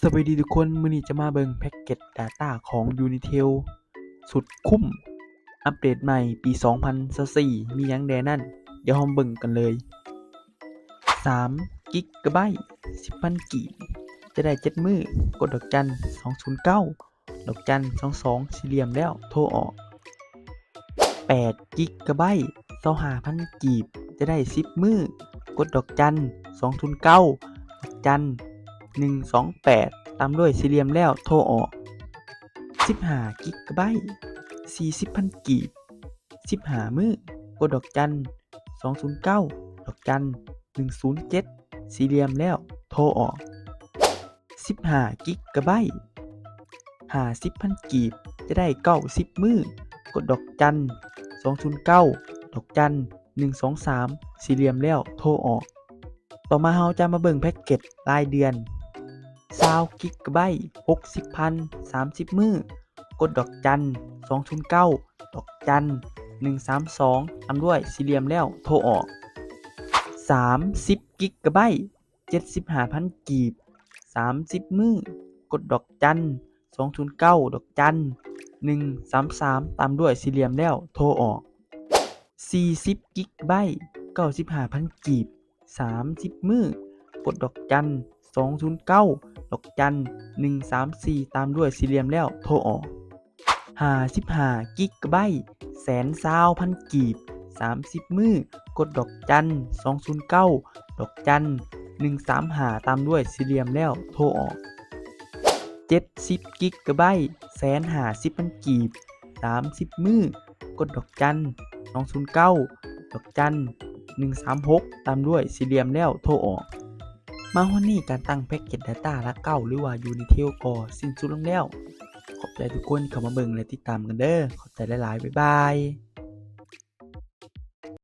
ສະບາຍດີທຸກຄົນ, ມື້ນີ້ຈະມາເບິ່ງແພັກເກັດ data ຂອງ Unitel ສຸດຄຸ້ມ ອັບເດດໃໝ່ປີສອງພັນຊາວສີ່ ມີຫຍັງແດ່ນັ້ນ ດຽວເຮົາມາເບິ່ງກັນເລີຍ. ສາມກິກກະໄບ ສິບພັນກີບ ຈະໄດ້ເຈັດມື້, ກົດດອກຈັນສອງສູນເກົ້າ ດອກຈັນສອງສອງ ສີ່ຫຼ່ຽມແລ້ວໂທອອກ. ແປດກິກກະໄບ ຊາວຫ້າພັນກີບ ຈະໄດ້ສິບມື້, ກົດດອກຈັນສອງສູນເກົ້າ ດອກຈັນໜຶ່ງສອງແປດ ຕາມດ້ວຍສີ່ຫຼ່ຽມແລ້ວໂທອອກ. ສິບຫ້າກິກກະໄບ ສີ່ສິບພັນກີບ ສິບຫ້າມື້, ກົດດອກຈັນສອງສູນເກົ້າ ດອກຈັນໜຶ່ງສູນເຈັດ ສີ່ຫຼ່ຽມແລ້ວໂທອອກ. ສິບຫ້າກິກກະໄບ ຫ້າສິບພັນກີບ ຈະໄດ້ເກົ້າສິບມື້, ກົດດອກຈັນສອງສູນເກົ້າ ດອກຈັນໜຶ່ງສອງສາມ ສີ່ຫຼ່ຽມແລ້ວໂທອອກ. ຕໍ່ມາເຮົາຈະມາເບິ່ງແພັກເກັດລາຍເດືອນ. ຊາວກິກກະໄບ ຫົກສິບພັນ ສາມສິບມື້, ກົດດອກຈັນສອງສູນເກົ້າ ດອກຈັນໜຶ່ງສາມສອງ ຕາມດ້ວຍສີ່ຫຼ່ຽມແລ້ວໂທອອກ. ສາມສິບກິກກະໄບ ເຈັດສິບຫ້າພັນກີບ ສາມສິບມື້, ກົດດອກຈັນສອງສູນເກົ້າ ດອກຈັນໜຶ່ງສາມສາມ ຕາມດ້ວຍສີ່ຫຼ່ຽມແລ້ວໂທອອກ. ສີ່ສິບກິກກະໄບ ເກົ້າສິບຫ້າພັນກີບ ສາມສິບມື້, ກົດດອກຈັນສອງສູນເກົ້າ ດອກຈັນໜຶ່ງສາມສີ່ ຕາມດ້ວຍສີ່ຫຼ່ຽມແລ້ວໂທອອກ. ຫ້າສິບຫ້າກິກກະໄບ ແສນຊາວພັນກີບ ສາມສິບມື້, ກົດດອກຈັນສອງສູນເກົ້າ ດອກຈັນໜຶ່ງສາມຫ້າ ຕາມດ້ວຍສີ່ຫຼ່ຽມແລ້ວໂທອອກ. ເຈັດສິບກິກກະໄບ ແສນຫ້າສິບພັນກີບ ສາມສິບມື້, ກົດດອກຈັນສອງສູນເກົ້າ ດອກຈັນໜຶ່ງສາມຫົກ ຕາມດ້ວຍສີ່ຫຼ່ຽມແລ້ວໂທອອກ. ມາຮອດນີ້ການຕັ້ງແພັກເກັດ data ຫຼັກເກົ້າ ຫຼືວ່າ Unitel ກໍສິ້ນສຸດລົງແລ້ວ. ຂອບໃຈທຸກຄົນທີ່ເຂົ້າມາເບິ່ງ ແລະ ຕິດຕາມກັນເດີ. ຂອບໃຈຫຼາຍໆ. ບາຍບາຍ.